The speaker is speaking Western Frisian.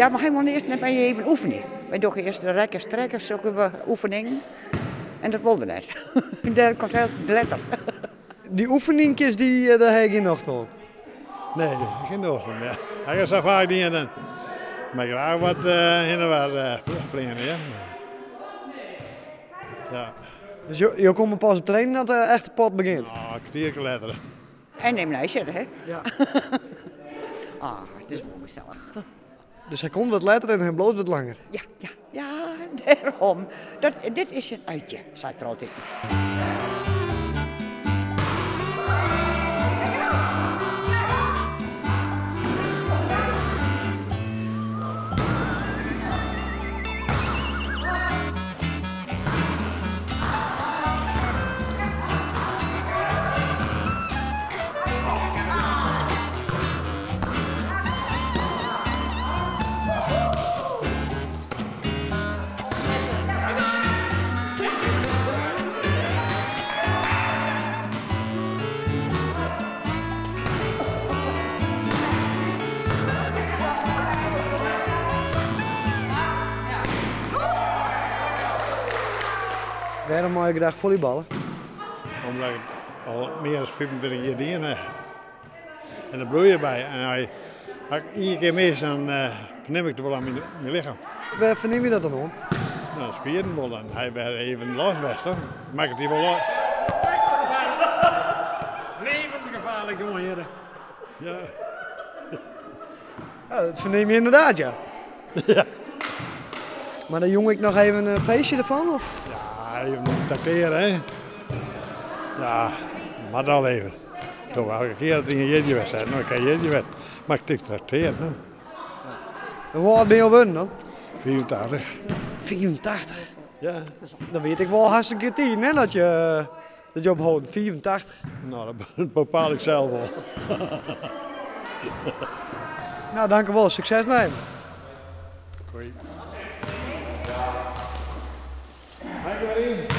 Ja, mar hy moat earst net mei even oefenje. Wy dogge earst de rekken, strekken, sokke oefeningen. En dat wol er net. Dêr komt hy letter. Dy oefeninkjes, dy, dêr ha je gjin nocht oan? Nee, gjin nocht oan, ja. Ha ik sa faak dien en mei graach wat hinne wer fleane, ja. Ja. Dus jo komme pas op trainen as de echte pot begjint? No, in kertierke letter. En even neisitten, hè? Ja. Ah, it is wol gesellich. Dus hy komt wat letter en hy bliuwt wat langer? Ja, ja, ja, dêrom. Dat, dit is in uitje, seit er altyd. Wêrom meie je graach follyballe? Omdat ik it al mear as 25 jier dien ha. En der bliuw je by. En as ik ien kear mis, dan fernim ik it wol oan myn lichem. Wêr fernim je dat dan oan? No, de spieren wol. Dan ha je wer even los west. Dan makket dy wol los. Levensgefaarlik, jonge hearen. Ja. Ja, dat fernim je ynderdaad, ja. Ja. Mar dan jong ik noch even in feestje derfan, of? Ja, even traktearje, hè. Ja, moat al even. Toch elke kear dat ik in jierdei west ha. No, ik ha jierdei west, mar ik tink traktearje, no. En hoe âld binne jo wurden dan? 85. 85? Ja. Dan wie it ek wol hartstikke tiid, hè, dat je, dat je opholden. 85. No, dat bepaal ik sels wol. No, dankewol. Sukses noch even. Goeie. Mei ik der wer yn?